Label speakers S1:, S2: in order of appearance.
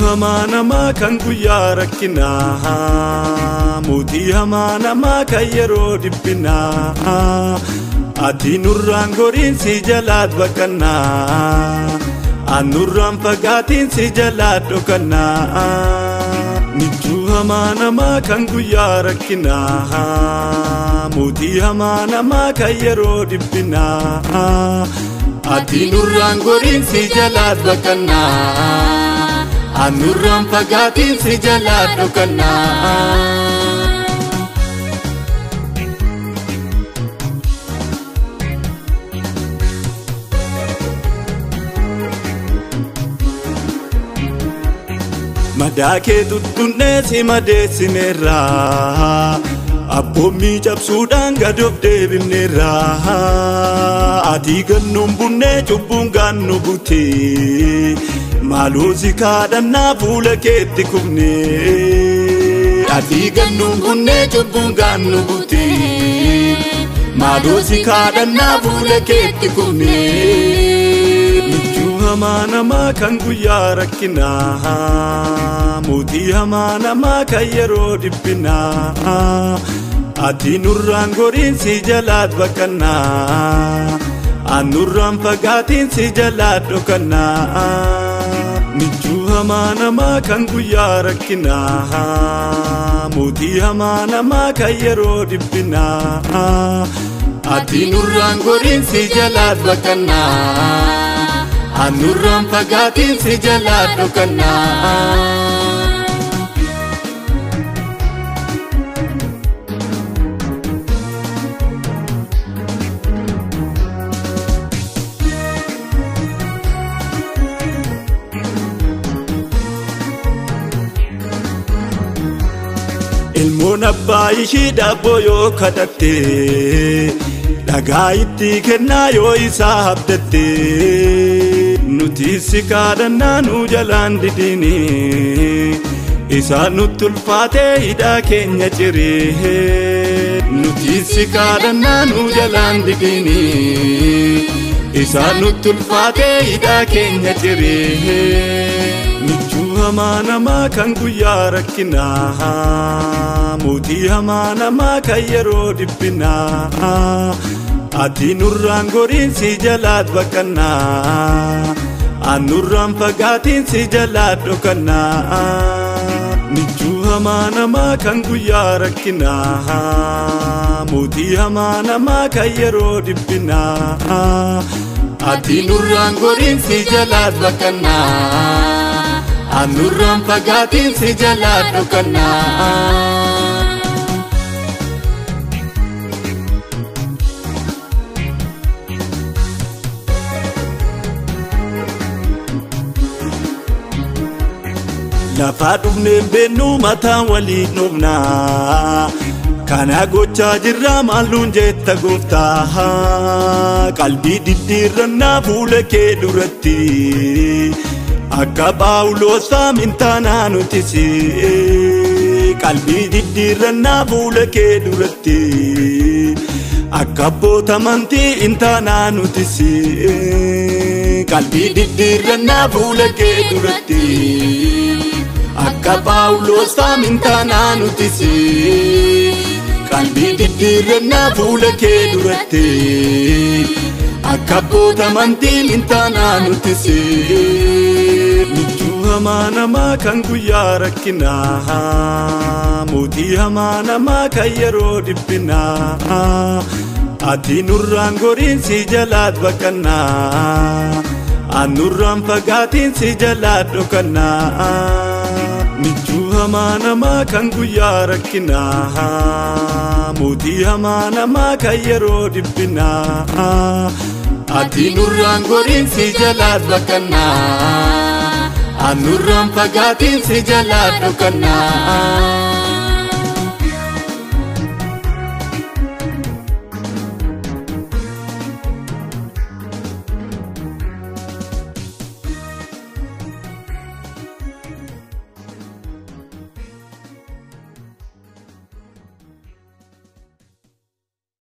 S1: hamaa namaa kan guyyaa rakkinaa, mootii hamaa namaa kan yeroo dhiphinaa. Ati nurraan goriin si jalaat baqannaa, Anurraan fagaatiin si jalaat dhokannaa. Michuu hamaa namaa kan guyyaa rakkinaa, mootii hamaa namaa kan yeroo dhiphinaa. Ati nurraan goriin si jalaat baqannaa, Anurraan fagaatiin si jalaat dhokannaa. Madaa kee tuttunnee si madeessineerra, abboommii cabsuudhaan gad of deebifneerra. Ati gannuun bunnee cubbuun gaannu butee, maaloo si kaadhannaa fuula keetti kufnee. Ati gannuun bunnee cubbuun gaannu butee, maaloo si kaadhannaa fuula keetti kufnee. Michuu hamaa namaa kan guyyaa rakkinaa, mootii hamaa namaa kan yeroo dhiphinaa. Ati nurraan goriin si jalaat baqannaa, Anurraan fagaatiin si jalaat dhokannaa. Michuu hamaa namaa kan guyyaa rakkinaa, mootii hamaa namaa kan yeroo dhiphinaa. Ati nurraan goriin si jalaat baqannaa, Anurraan fagaatiin si jalaat dhokannaa. Ilmoon abbaa ishii daabboo yoo kadhatte, dhagaa itti kennaa yoo isaa abdatte. Nuti si kaadhannaa nu jalaan didini, isaan nutti ulfaatee hidhaa keenya ciree. Nuti si kaadhannaa nu jalaan didini, isaan nutti ulfaatee hidhaa keenya ciree. Michuu hamaa namaa kan guyyaa rakkinaa, mootii hamaa namaa kan yeroo dhiphinaa. Ati nurraan goriin si jalaat baqannaa, Anurraan fagaatiin si jalaat dhokannaa. Michuu hamaa namaa kan guyyaa rakkinaa, mootii hamaa namaa kan yeroo dhiphinaa. Ati nurraan goriin si jalaat baqannaa, Anurraan fagaatiin si jalaat dhokannaa. Lafaa dhufneen beennuu mataan waliin dhufnaa, kana gochaa jirraa maalluun jetta gooftaa. Qalbii diddiirrannaa fuula kee duratti, akka Phaawulos faamintaanaa nutis. Qalbii diddiirrannaa fuula kee duratti, akka abboota amantii intaanaa nutis. Qalbii diddiirrannaa fuula kee duratti, akka Phaawulos faamintaanaa nutis. Qalbii diddiirrannaa fuula kee duratti, akka abboota amantii intaanaa nutis. Michuu hamaa namaa kan guyyaa rakkinaa, mootii hamaa namaa kan yeroo dhiphinaa. Ati nurraan goriin si jalaat baqannaa, Anurraan fagaatiin si jalaat dhokannaa. Michuu hamaa namaa kan guyyaa rakkinaa, mootii hamaa namaa kan yeroo dhiphinaa. Ati nurraan goriin si jalaat baqannaa, Anurraan fagaatiin si jalaat dhokannaa.